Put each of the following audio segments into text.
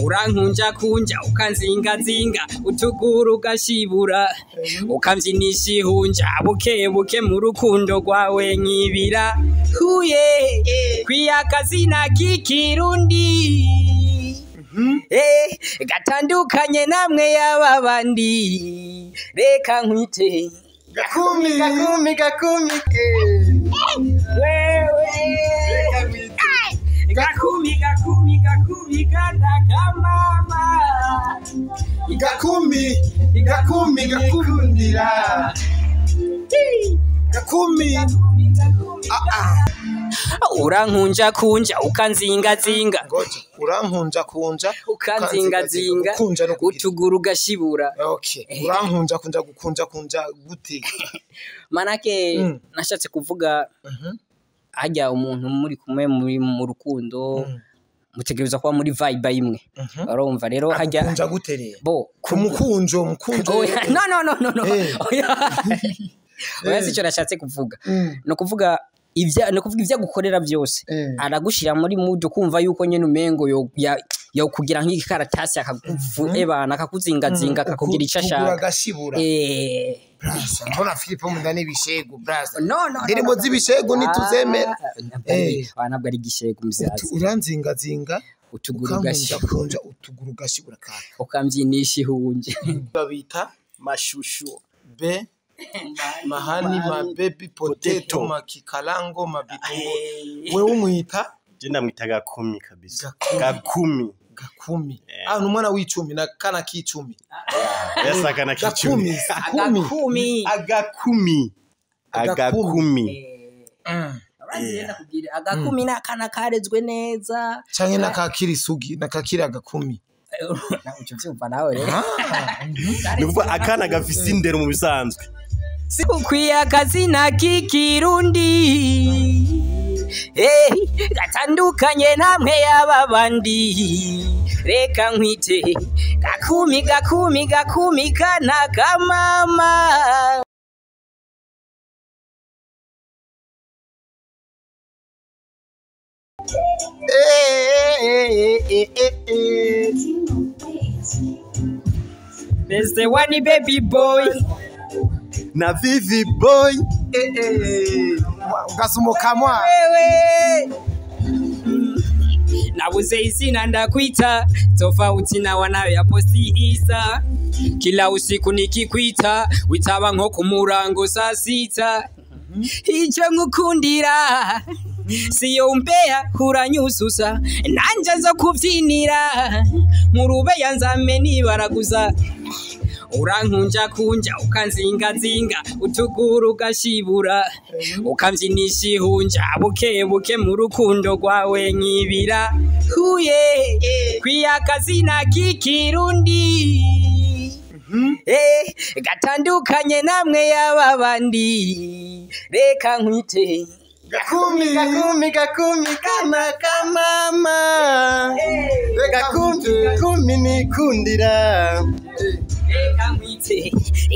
Urankunja kunja ukanzingazinga utuguru ugashibura ukamvyinisha ihunja buke buke mu rukundo rwawe nkibira huye kwiyakazina k'ikirundi gatandukanye namwe y'aba bandi reka nkwite Gakumi gakumi gakumi wewe gakumi gakumi gakumi kana kamama gakumi gakumi gakundira gakumi urankunja kunja ukanzingazinga ngoja urankunja kunja ukanzingazinga kunja no kugira utuguru gashibura. Okay, urankunja kunja gukunja kunja gute? Manake nashatse kuvuga hajya umuntu muri kumwe muri mu rukundo mutegereza kuba muri vibe imwe, urumva rero hajya kunja gute rero? Bo kumukunjo mukunjo. Oya, no no no no no. Oya oya, sico nashatse kuvuga. No kuvuga ivya no kuvuga ivya gukorera byose aragushira muri mood kumva yuko nyene umengo yo yo kugira nk'ikaratasi akakuvu ebana akakuzingazinga akakugira ico ashaka. Gashibura. Brasa mbona Philippe munda n'ibishego brasa. No no. Ndirimbo z'ibishego nituzemera. Ntabwo ari igishego muzazi. Uranzingazinga utuguru gashibura kunja utuguru gashibura kaka ukamvyinisha ihunje. Babita mashushu be mahani ma baby potato makikalango mabitungo. Wewe umwita? Je ndamwita Gakumi kabisa. Gakumi. Gakumi. Ah, ni umwana w'icumi na kana k'icumi. Yasakana k'icumi. Agakumi. Agakumi. Agakumi. Agakumi n'akana karezwe neza. Canke nakakiri sugi nakakiri agakumi. Nawe uco vyumva nawe rero. Ni kuvuga akana gafise indero mu bisanzwe. Ukwiye akazina k'ikirundi gatandukanye namwe y'aba bandi reka nkwite gakumi gakumi gakumi kana kamama. There's the one baby boy na Vivi boy. Ugasumukamwa wewe nabuze izina ndakwita tofauti na wanawe posti isa kila usiku nikikwita witaba nko kumurango saa sita icyo nkukundira siyo umbea uranyususa nanje nzo kubyinira mu rubeya nzame nibaraguza urankunja kunja ukanzingazinga utuguru ugashibura ukamvyinisha ihunja buke buke mu rukundo rwawe nkibira huye kwiyakazina k'ikirundi gatandukanye namwe y'aba bandi reka nkwite gakumi gakumi gakumi kana kamama gakumi gakumi nikundira reka nkwite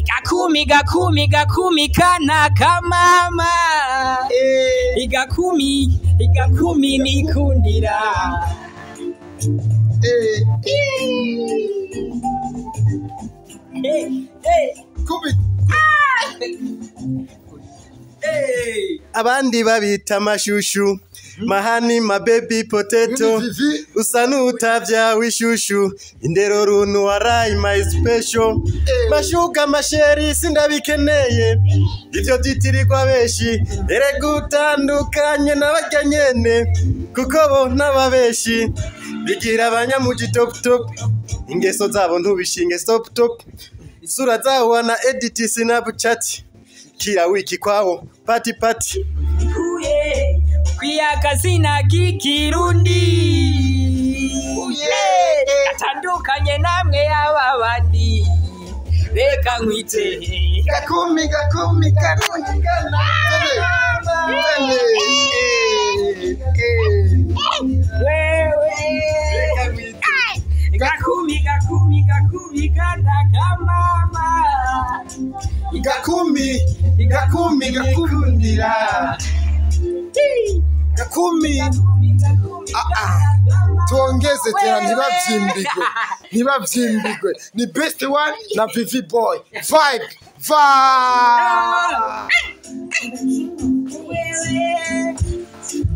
gakumi gakumi gakumi kana kamama igakumi igakumi nikundira. Kumi. Abandi babita amashushu mahani ma baby potato usa n'utavya w'ishushu indero runtu warayi my special mashuka masheri sindabikeneye ivyo vyitirirwa benshi erega utandukanye n'abarya nyene kuko bo n'ababeshi bigira abanyamuji top top ingeso zabo ntubishinge stop top isura zabo wana edit Snapchat kila wiki kwao party party. Kwiyakazina k'ikirundi gatandukanye namwe y'aba bandi reka nkwite gakumi gakumi gakumi kana wewe gakumi gakumi gakumi kana kamama gakumi gakumi gakundira gakumi. Tuongeze tena, ntibavyimbigwe, ntibavyimbigwe. Ni Best One na Vivi Boy. Vibe, vibe.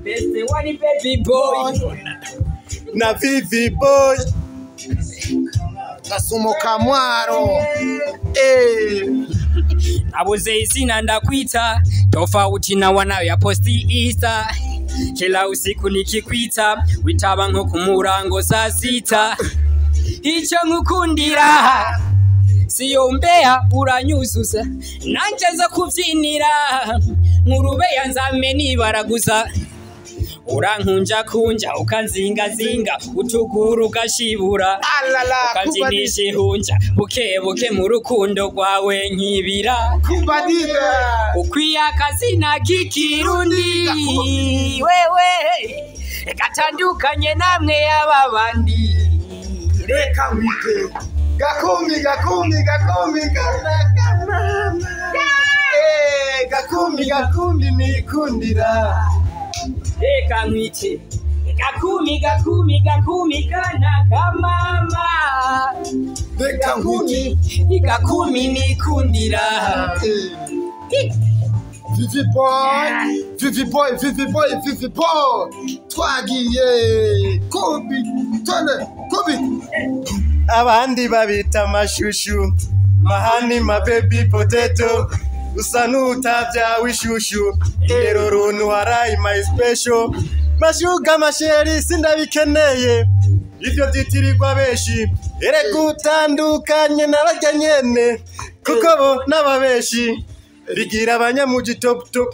Best One baby boy na Vivi Boy. Gasumo ka mwaro. Eh. Nabuze izina ndakwita tofauti na wanayo ya posti Insta, kila usiku nikikwita witaba nko kumurango saa sita. Icyo nkukundira siyo mbea uranyuzuza, nanje nza kubyinira nkurubeya nzame nibaraguza, urankunja kunja ukanzingazinga utuguru ugashibura, Alala, ukanzinisha ihunja buke buke mu rukundo rwawe nkibira. Kubadida. Ukwiye akazina k'ikirundi wewe gatandukanye namwe y'aba bandi. Reka wite. Gakumi, gakumi, gakumi, gakumi. Eh, gakumi, gakumi nikundira. Reka nkwite gakumi gakumi gakumi kana kamama. Reka nkwite. Gakumi nikundira. Eh. Vivi Boy, Vivi Boy, Vivi Boy, Vivi Boy. Twagiye. Kubi, tone, kubi. Abandi babita amashushu, mahani ma baby potato, usa n'utavyawe ishushu, indero runtu warayi my special, mashuga masheri sindabikeneye, ivyo vyitirirwa benshi, erega utandukanye n'abarya nyene, kuko bo n'ababeshi, bigira abanyamuji top top,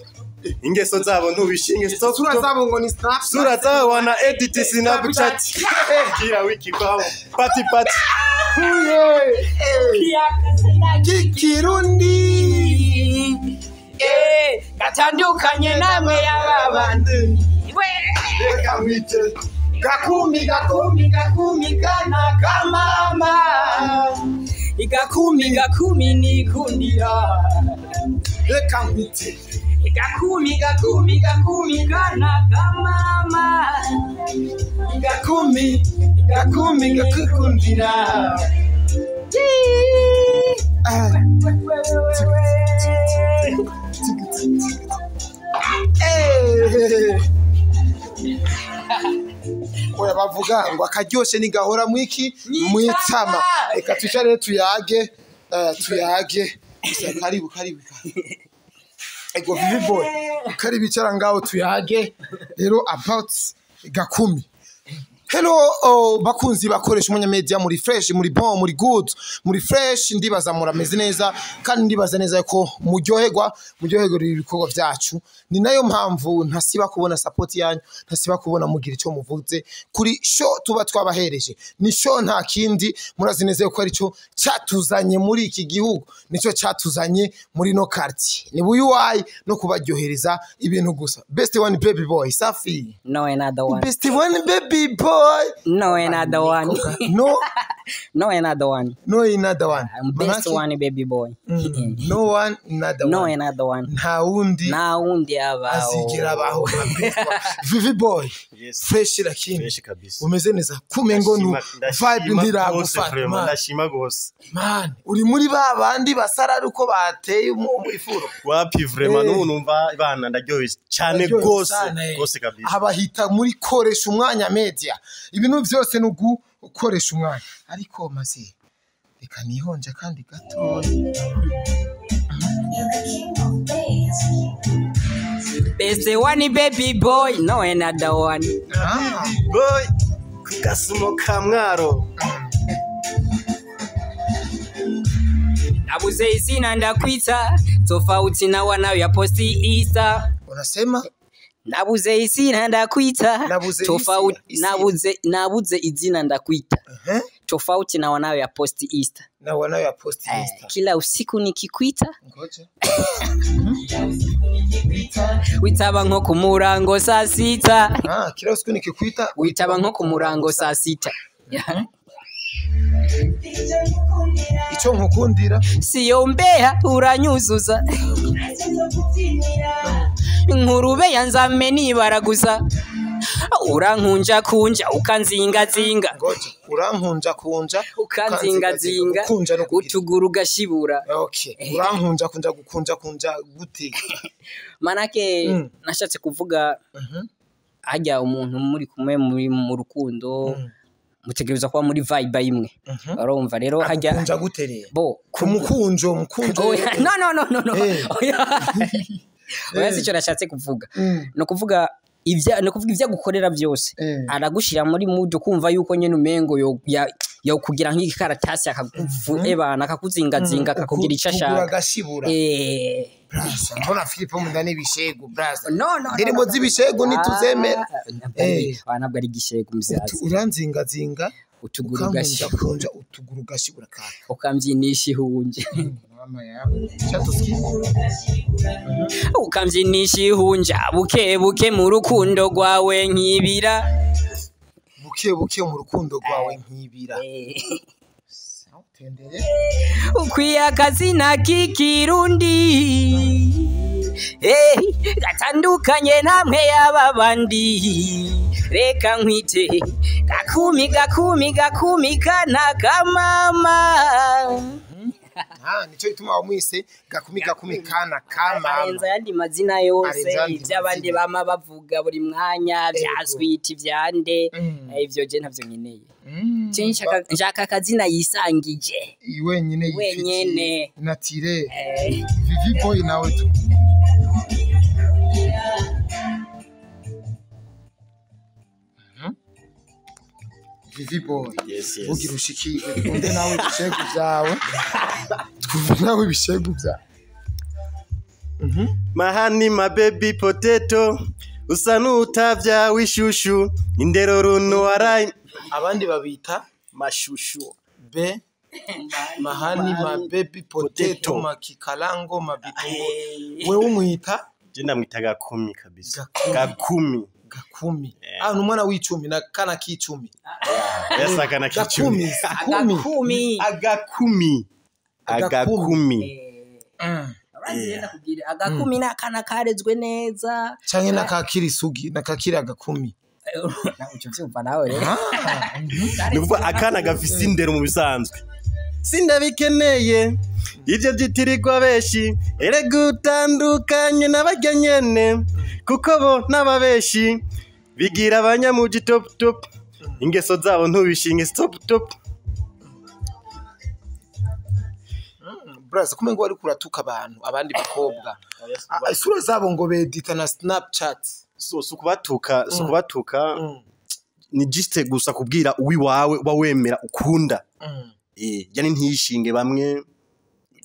ingeso zabo ntubishinge stop Sura stop. zabo ngo ni snap. Sura zabo wana edit Snapchat, kila wiki kwao pati pati. Uye. Eh. Kikirundi. Eh, gatandukanye namwe y'aba bandi. Reka wite. Gakumi, gakumi, gakumi kana kamama. Gakumi gakumi nikundira. Reka wite. Gakumi gakumi gakumi kana kamama. Gakumi, gakumi gakukundira. Ah. Eh. Oya, bavuga ngo akaryoshe ntigahora mwiki mwitama. Reka twicare tuyage, tuyage. Gusa karibu, karibu. Ego Vivi Boy, karibu, icara ngaho tuyage rero about Gakumi. Hello, oh, bakunzi bakoresha Umunya Media, muri fresh, muri bon, muri good, muri fresh. Ndibaza murameze neza kandi ndibaza neza ko muryoherwa ibikorwa byacu. Ni nayo mpamvu ntasiba kubona support yanyu, ntasiba kubona mugira icyo muvuze kuri show tuba twabahereje. Ni show, nta kindi. Murazi neza ko ari cyo cyatuzanye muri iki gihugu, nicyo cyatuzanye muri no quartier, ni buyuwayi no kubaryohereza ibintu gusa. Best One baby boy, safi. No another one. Best One baby boy. No another one. No. No another one. No another one. I'm Best Manake? One baby boy. No one another No one. another one. Nta wundi Nta wundi abaho. Azigera abaho nka Best One. Vivi Boy. Yes. Fresh, lakini Fresh kabisa. Umeze neza kumengo nu vibe ntiragufata man. Ndashima gose. Man, uri muri ba bandi basara ari uko bateye ifuro. Wapi, vraiment. Eh. N'ubu numva bana ndaryohewe cyane Ndaryohewe gose sana, eh. gose kabisa. Abahita muri koresha umwanya media, ibintu byose ni ugukoresha umwanya, ariko maze reka nihonje kandi gatoya. You're the king of bass. Best One baby boy, no another one. Ah. Boy ku gasumo ka mwaro. Nabuze izina ndakwita tofauti na wanayo ya posti Insta. Unasema? Nabuze izina ndakwita Nabuze tofauti izina. Nabuze izina ndakwita Eh? tofauti na wanayo ya posti Insta. Na wanayo ya post Insta. Kila usiku nikikwita Ngoja. witaba nko ku murango saa sita. Ah, kila usiku nikikuita Witaba nko ku murango saa sita. Icyo nkukundira Siyo mbeha uranyuzuza, nkurubeya nzame nibaraguza. Urankunja kunja ukanzingazinga. Ngoja, urankunja kunja ukanzingazinga kunja no kugira. Utuguru gashibura. Okay, urankunja kunja gukunja kunja gute? Manake nashatse kuvuga hajya umuntu muri kumwe muri mu rukundo mutegereza kuba muri vibe imwe. Urumva rero hajya kunja gute rero? Bo kumukunjo mukunjo. No no no no no. Oya, sico nashatse kuvuga. No kuvuga ivya no kuvuga ivya gukorera byose aragushira muri mood kumva yuko nyene umengo yo yo kugira nk'ikaratasi akakuvuebana akakuzingazinga akakugira ico ashaka. Agashibura. Brasa, mbona Philippe munda n'ibishegu brasa. No no. Ndirimbo z'ibishegu nituzemera. Ntabwo ari igishegu muzazi. Uranzingazinga utuguru gashibura kunja utuguru gashibura kaka. Ukamvyinisha ihunje. Mama yawe. Chatuski. Ukamvyinisha ihunja buke buke mu rukundo rwawe nkibira. Buke buke mu rukundo rwawe nkibira. Tendere. Ukwiye akazina k'ikirundi gatandukanye namwe y'ababandi reka nkwite gakumi gakumi gakumi kana kamama. Nico gituma wamwise gakumi gakumi kana kamama. Arenza yandi mazina yose iby'abandi bama bavuga buri mwanya bya sweet byande ivyo je ntavyo nkeneye. Nshaka akazina yisangije wenyine wenyene natire. Vivi Boy nawe tu. Vivi Boy. Yes, yes. Ugira ushikirwe twumve nawe ibishegu byawe. Twumve nawe ibishegu byawe. Mahani ma baby potato usa n'utavya wishushu indero runo warai. Abandi babita mashushu be mahani ma baby potato makikalango mabitungo. Wewe umwita? Je ndamwita Gakumi kabisa. Gakumi. Gakumi. Ah, numwana w'icumi na kana k'icumi. Yasa kana k'icumi. Agakumi. Agakumi. Agakumi. Agakumi nakana karezwe neza. Canke nakakiri sugi nakakiri agakumi. Nawe uvyumva nawe rero. Nukuvuga akana gafise indero mu bisanzwe. Sindabikeneye ivyo vyitirirwa beshi erega utandukanye n'abarya nyene kuko bo n'ababeshi bigira abanyamuji top top ingeso zabo ntubishinge stop top. Braza kumengo wari kuratuka abantu abandi bakobwa isura zabo ngo bedita na Snapchat. So sukubatuka sukubatuka ni juste gusa kubwira uwiwawe wawemera ukunda. Yani ntiyishinge bamwe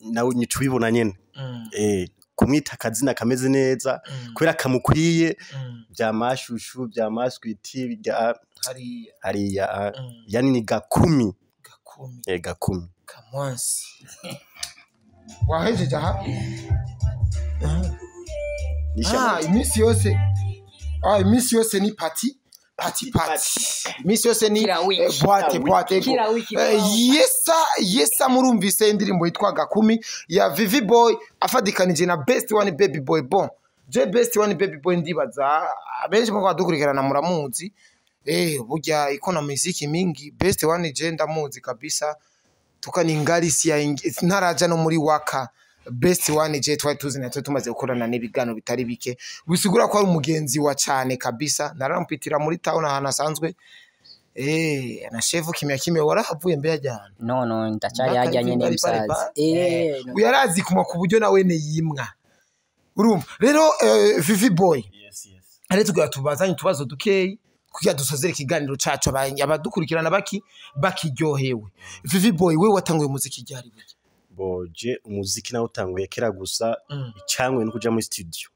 nawe nyitubibona nyene. Kumwita akazina kameze neza kubera kamukwiye bya mashushu bya maswiti bya hariya yani ni Gakumi. Gakumi. Gakumi. Kamwansi. Wahejeje aha? Imisi yose. Imisi yose ni party. Party party. Imisi yose ni boîte boîte. Yesa yesa murumvise indirimbo yitwa Gakumi ya Vivi Boy afadikanije na Best One Baby Boy. Bon, je Best One Baby Boy ndibaza abenshi mu badukurikirana muramuzi. Burya ikona muziki mingi Best One je ndamuzi kabisa. Tukaningarisi ya ntaraja no muri waka Best One je twari tuzi natwe tumaze gukorana n'ibigano bitari bike bisigura ko ari umugenzi wa cyane kabisa. Narampitira muri town ahantu asanzwe na chef kimya kimya warahavuye mbe yajyana. No ndacari yajyanye n'umusaza. Uyarazi kuma ku buryo nawe ne yimwa. Urumva rero Vivi Boy. Yes yes. Ari tugira tubazanye tubazo dukeyi kugira dusozere ikiganiro cacu abadukurikirana bakiryohewe. Vivi Boy we watanguye umuziki ryari burya? Boje umuziki nawe utanguye kera gusa icyangwe no kuja muri studio.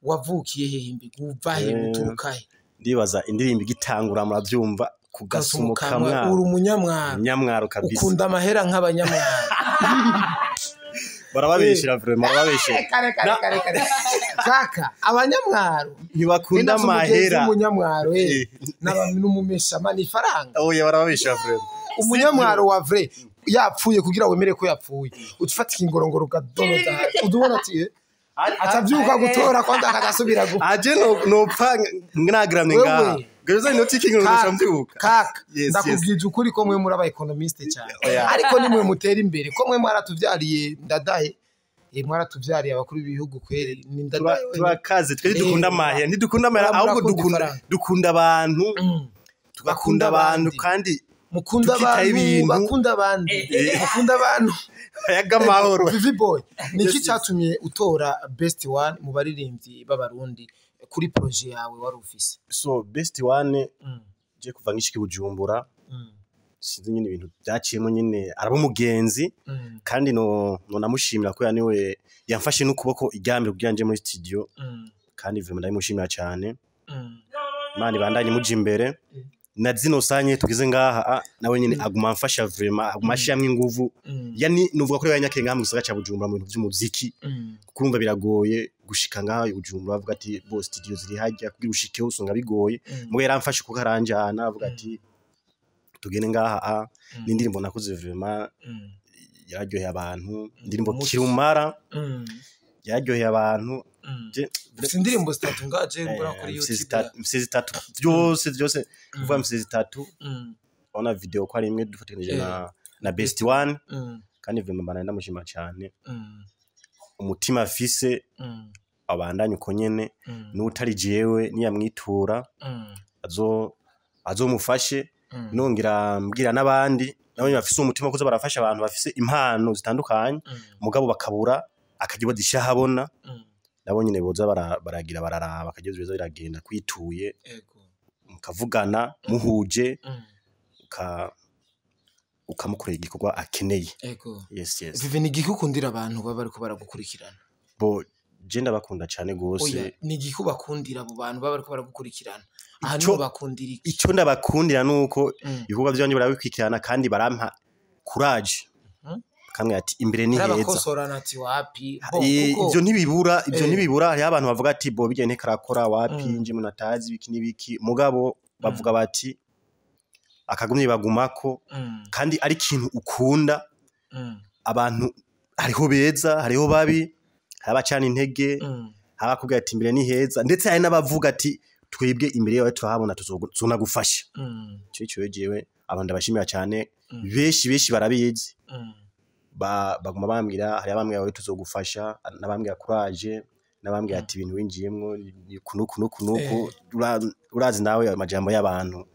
Wavukiye hehe mbi uva he uturuka he? Ndibaza indirimbo igitangura muravyumva kugasumo kamwa. Uri umunyamwaro. Umunyamwaro kabisa. Ukunda amahera nk'abanyamwaro. Barababeshera vraiment barababeshera. Kare. Kaka abanyamwaro ntibakunda amahera. Umunyamwaro n'umumesha mani ifaranga. Oya barababeshera vraiment. Umunyamwaro wa vrai yapfuye kugira wemere ko yapfuye. Utufatika ingorongoro ukadoroza. Udubona ati Atavyuka gutora kwanza akadasubira gu Aje no nopfa nagaramye Wewe. ngaha. Geza inoti kingo Kaka, mbyuka. kaka, Yes, ndakubwije ukuri ko mwe muri aba economiste cyane, Oya. ariko nimwe mutera imbere, ko mwe mwaratuvyariye Ndadaye, mwaratuvyariye abakuru b'ibihugu kweri, ni Ndadaye wenyine. Turakaze twe, dukunda amahera, ntidukunda amahera, ahubwo murakunda dukunda ifaranga. Dukunda abantu, tugakunda Bakunda abantu abandi. Kandi Mukunda tukitaho abantu, ibintu. bakunda abandi, mukunda abantu. Ayaga amahoro. Vivi Boy, niki Yes. cyatumye utora Best One mu baririmbyi b'Abarundi kuri projet yawe wari ufise? So Best One, je kuva ngishika i Bujumbura, sinzi nyine ibintu byaciyemo nyine, araba umugenzi, kandi no namushimira ko niwe yamfashe n'ukuboko iryambere kugira nje muri studio, kandi vraiment ndabimushimira cyane. Imana ibandanye imuja imbere na zino sanye tugeze ngaha, nawe nyine aguma amfasha, vraiment aguma ashiramwo inguvu. Yani nuvuga ko yanyakeye ngaha mu gisagara ca Bujumbura mu bintu vy'umuziki, kuko urumva biragoye gushika ngaha i Bujumbura, avuga ati bo studio ziri hajya, kugira ushikeho usanga bigoye. Mugo yaramfashe kuko aranjana, avuga ati tugende ngaha, n'indirimbo nakoze vraiment yararyoheye abantu, indirimbo Umuti. Kirumara yararyoheye abantu. Ufise indirimbo zitatu ngaje mbona kuri mfise YouTube. mfise zitatu byose byose, kuvuga mfise zitatu. Urabona video ko ari imwe dufatanije na Best One, kandi vraiment mbana ndamushima cyane, umutima afise abandanye uko nyene, n'utari jewe niyamwitura azomufashe. Nongera mbwira n'abandi nabo nyene bafise umutima wo kuza barafasha abantu bafise impano zitandukanye, mugabo bakabura akaryo badisha habona, nabo nyene boza baragira bararaba akaryo biza biragenda kwituye, mukavugana muhuje, ukamukorera igikorwa akeneye. Yes. Vivi, ni igiki ukundira abantu baba bariko baragukurikirana? Bo je ndabakunda cane gose. Oya, ni igiki ubakundira abo bantu baba bariko baragukurikirana aha? Ico Nibo bakundira iki? Ico ndabakundira nuko ibikorwa vyanje barabikurikirana kandi barampa courage, bakambwira ati imbere ni Hari heza. abakosorana ati wapi bo, kuko Ivyo ntibibura, ivyo ntibibura. Hariho abantu bavuga ati bo bijya ntikarakora wapi, nje umuntu atazi ibiki n'ibiki, mugabo bavuga bati akagumye bagumako, kandi ari ikintu ukunda. Abantu hariho beza, hariho babi, hari abacana intege, hari abakubwira ati imbere ni heza, ndetse hari n'abavuga ati twebwe imbere yawe turahabona, tuzonagufasha. Ico jewe abantu ndabashimira cyane. Benshi benshi barabizi, baguma bambwira, hari abambwira wowe tuzogufasha, n'abambwira courage, n'abambwira ati ibintu winjiyemwo ni kunuku nuku nuku. Urazi nawe amajambo y'abantu,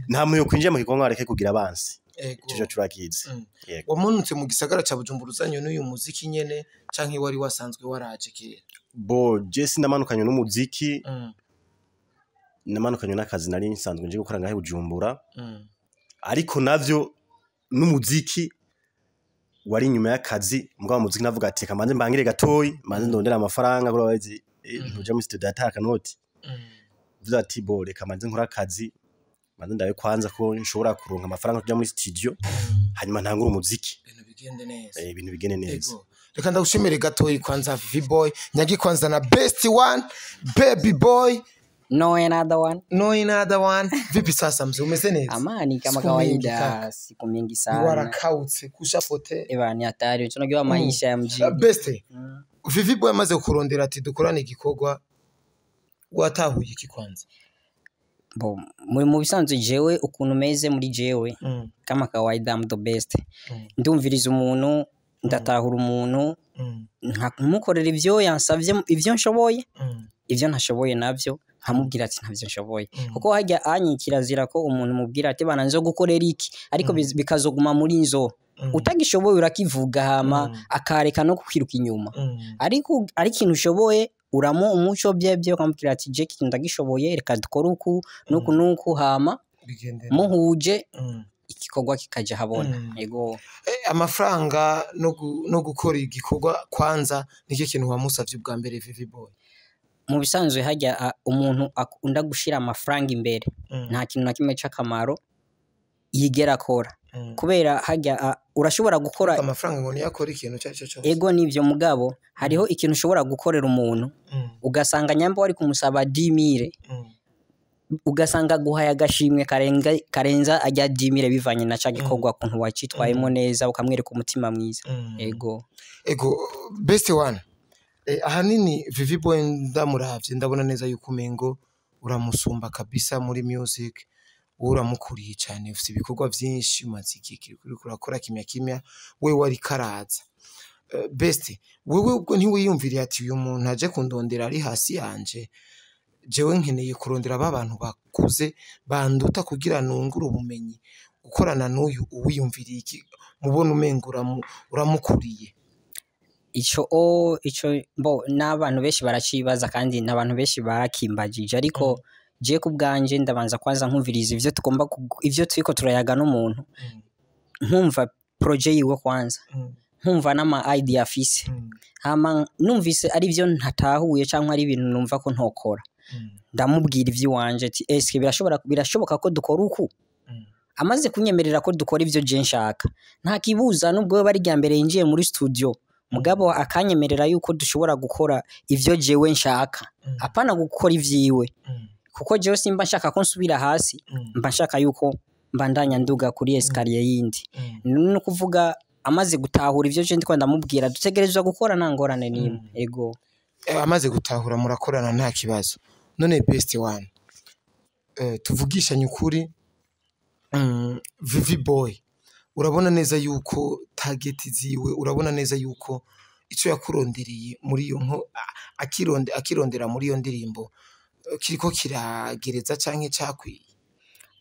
nta muntu yokwinjira mu gikorwa ngo areke kugira abansi. Ico turakizi. Yego. Wamanutse mu gisagara ca Bujumbura uzanye n'uyu muziki nyene, canke wari wasanzwe waraje kera? Bo je sinamanukanye n'umuziki, namanukanye n'akazi nari nsanzwe nje gukora ngahe i Bujumbura, ariko navyo n'umuziki wari inyuma y'akazi. Mugabo umuziki navuga ati reka manze mbangire gatoyi, manze ndondere amafaranga, kuko urabizi, ntuja muri studio ataka noti. Vuga ati bo reka manze nkore akazi, manze ndabe kwanza ko nshobora kuronka amafaranga kuja muri studio, hanyuma ntangure umuziki. Ibintu bigende neza. Ibintu bigende neza. Ego. Reka ndagushimire gatoyi kwanza Vivi Boy, nyagi kwanza na Best One, Baby Boy. No another one. No another one. Vipi sasa mzee, umeze neza? Amani kama Siku mingi kawaida, kaka. siku mingi sana. Warakautse kushapote. Eba ni hatari, tunajua maisha ya mjini. Best, Vivi Boy amaze kurondera ati dukorane igikorwa, watahuye iki kwanza? Bo, mu bisanzwe jewe ukuntu meze muri jewe, kama kawaida I'm the best. Ndumviriza umuntu, ndatahura umuntu, nkamukorera ivyo yansavye, ivyo nshoboye, ivyo ntashoboye navyo nkamubwira ati ntavyo nshoboye. Kuko hajya anyi kirazira ko umuntu mubwira ati bana nzo gukorera iki, ariko bikazoguma muri nzo. Utagishoboye urakivuga, hama akareka no kukwiruka inyuma. Ariko ari ikintu ushoboye uramu umuco byebye, ukamubwira ati je ikintu ndagishoboye, reka dukore uku nuku nuku, hama Bigende. muhuje igikorwa kikaja habona. Yego. Amafaranga no gukora igikorwa kwanza, nicyo kintu wamusavye ubwa mbere Vivi Boy? Mu bisanzwe hajya umuntu akunda gushira amafaranga imbere, nta kintu na kimwe c'akamaro yigera akora, kubera hajya urashobora gukora Amafaranga ngo niyo akora ikintu icyo ari cyo cyose. Ego nivyo, mugabo hariho ikintu ushobora gukorera umuntu, ugasanga nyamba wari kumusaba 10,000, ugasanga guhaye agashimwe karenga karenza ajya 10,000, bivanye na ca gikorwa kuntu wacitwayemo neza, ukamwereka umutima mwiza. Ego. Ego, Best One. Ahanini Vivi Boy ndamuravye, ndabona neza yuko umengo uramusumba kabisa muri music, wowe uramukuriye cyane, ufite ibikorwa byinshi, umaze igihe uriko urakora kimya kimya, we wari karaza. Best, wewe ubwo ntiwiyumviriye ati uyu muntu aje kundondera ari hasi yanje, jewe nkeneye kurondera ba bantu bakuze banduta kugira nungure ubumenyi? Gukorana n'uyu uwiyumviriye iki, mubona umengo uramukuriye? Ico bo n'abantu benshi baracibaza, kandi n'abantu benshi barakimbajije, ariko je ku bwanje ndabanza kwanza nkumviriza ivyo tugomba ivyo turiko turayaga n'umuntu, nkumva projet yiwe kwanza, nkumva n'ama idea afise. Hama numvise ari byo ntatahuye cyangwa ari ibintu numva ko ntokora, ndamubwira ivy'iwanje ati eske birashoboka ko dukora uku? Amaze kunyemerera ko dukora ivyo je nshaka, nta kibuza, nubwo we bari rya mbere yinjiye muri studio, mugabo akanyemerera yuko dushobora gukora ivyo jewe nshaka, apana gukora ivyiwe, kuko jewe simba nshaka ko nsubira hasi, mba nshaka yuko mbandanya nduga kuri escalier yindi. Ni ukuvuga amaze gutahura ivyo je ndiko ndamubwira, dutegerezwa gukora nta ngorane n'imwe, ego. Amaze gutahura murakorana nta kibazo. None Best One, tuvugishanye ukuri, Vivi Boy urabona neza yuko target ziwe, urabona neza yuko ico yakurondereye muri iyo nko akirondera muri iyo ndirimbo, kiriko kiragereza canke cakwiye?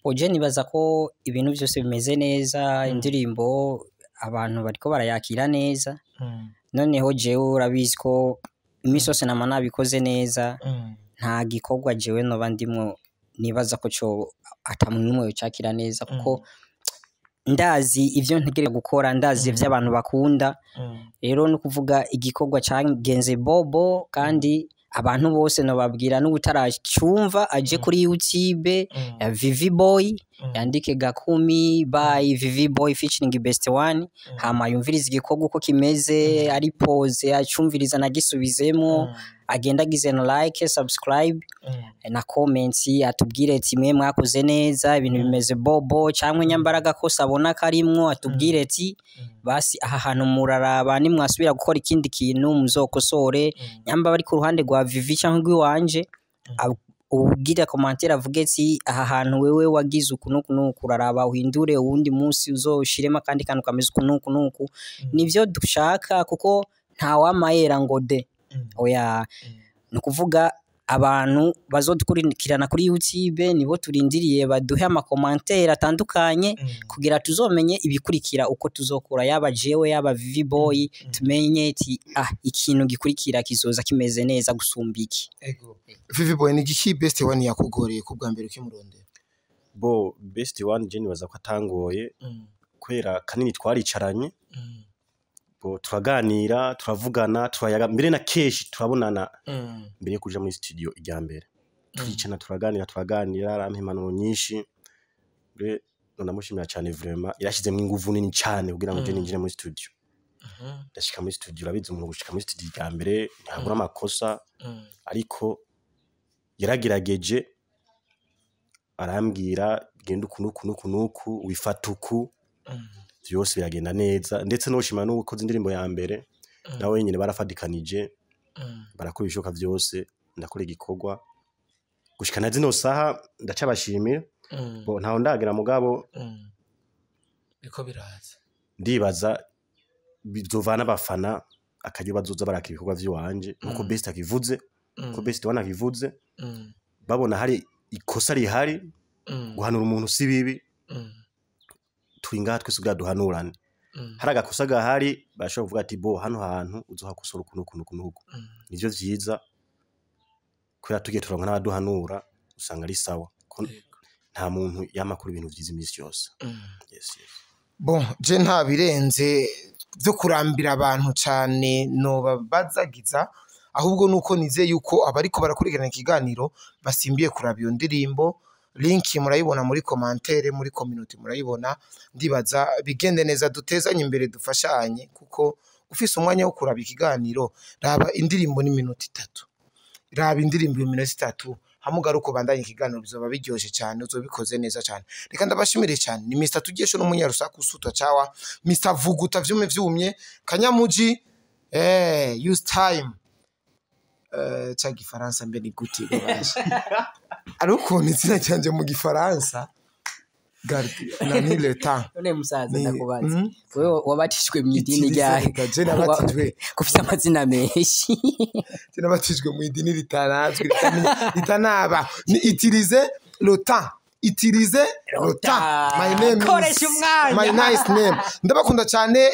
Oje nibaza ko ibintu byose bimeze neza, indirimbo abantu bariko barayakira neza. Noneho jewe urabizi ko imisi yose nama nabikoze neza, nta gikorwa jewe noba ndimwo nibaza ko co ata muntu n'umwe yocakira neza, kuko ndazi ivyo ntegerezwa gukora, ndazi ivyo abantu bakunda. Rero no kuvuga igikorwa cagenze bobo, kandi abantu bose nobabwira n'ubutaracumva aje kuri YouTube ya Vivi Boy, yandike Gakumi by Vivi Boy featuring Best One, hama yumvirize igikorwa uko kimeze, ari pose acumviriza nagisubizemo, agenda agize na like, subscribe na comments, atubwire ati mwe mwakoze neza, ibintu bimeze bobo, cyangwa nyambaraga kose abona karimwo atubwire ati basi aha hantu muraraba nimwasubira gukora ikindi kintu muzokosore. Nyamba bari ku ruhande rwa Vivi cyangwa rw'iwanje, ubwira commentaire avuge ati aha hantu wewe wagize uku nuku nuku, uraraba uhindure, uwundi munsi uzoshiremo akandi kantu kameze uku nuku nuku. Nivyo dushaka, kuko nta wamayera ngo de oya. Ni ukuvuga abantu bazodukurikirana kuri YouTube nibo turindiriye baduhe amakomantere atandukanye, kugira tuzomenye ibikurikira uko tuzokora, yaba jewe yaba Vivi Boy, tumenye ati ikintu gikurikira kizoza kimeze neza gusumba iki. Vivi Boy, ni igiki Best One yakugoreye ku bwa mbere ukimurondera? Bo Best One je nibaza ko atangoye, kubera kanini twaricaranye, bo turaganira, turavugana, turayaga, mbere na keshi turabonana mbere yo kuja muri studio irya mbere, turicana turaganira, arampa impanuro nyinshi, mbere ndamushimira cyane vraiment, yarashizemwo inguvu nini cyane kugira ngo je ninjire muri studio. Ndashika muri studio, urabizi umuntu gushika muri studio irya mbere ntabura amakosa, ariko yaragerageje arambwira genda uku nuku nuku nuku, wifata uku, vyose biragenda neza. Ndetse noshima n'ukoze indirimbo ya mbere nawe nyene barafadikanije, barakora ibishoboka vyose, ndakora igikorwa gushika na zino saha ndacabashimira. Bo ntaho ndagera mugabo biko biraza, ndibaza bizovana abafana akaryo bazoza baraka ibikorwa vy'iwanje, nkuko Best akivuze, nkuko Best One akivuze, babona hari ikosa rihari, guhanura umuntu si bibi, turi ngaha twese kugira duhanurane. Hari agakosa gahari bashobora kuvuga ati bo hano hantu uzohakosora uku nuku nuku nuku, nivyo vyiza kubera tugiye turonka n'abaduhanura usanga ari sawa, nta muntu yamakuru ibintu vyiza imisi yose. Yes, yes. Bon, je nta birenze byo kurambira abantu cyane nobabazagiza, ahubwo nuko nizeye yuko abariko barakurikirana ikiganiro basimbiye kuraba iyo ndirimbo. Link murayibona muri commentaire, muri community murayibona. Ndibaza bigende neza, dutezanye imbere, dufashanye, kuko ufise umwanya wo kuraba ikiganiro, raba indirimbo ni minota 3, raba indirimbo iminota 3, hamugaruko bandanye ikiganiro, bizoba biryoshe cyane, uzobikoze neza cyane. Reka ndabashimire cyane, ni Mr Tugesho n'umunyarusaku usutwa cawa, Mr Vuguta vyume vyumye, Kanyamuji, use time. Ca gifaransa mbe ni gute babasha ari ukuntu izina ryanje mu gifaransa garde nani le temps. None musaza, ndakubaza, wewe wabatijwe mu idini Itirize ryahe? reka, je nabatijwe. Kufise amazina menshi. Je nabatijwe mu idini ritarazwi, ritanaba. Ni utiliser le temps, utiliser le temps. My name is Koresha umwanya. My nice name. Ndabakunda cyane,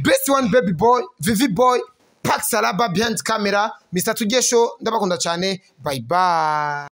best one, baby boy, Vivi boy, Pax Salaba behind camera, Mr Tugesho. Ndabakunda cyane, bye bye.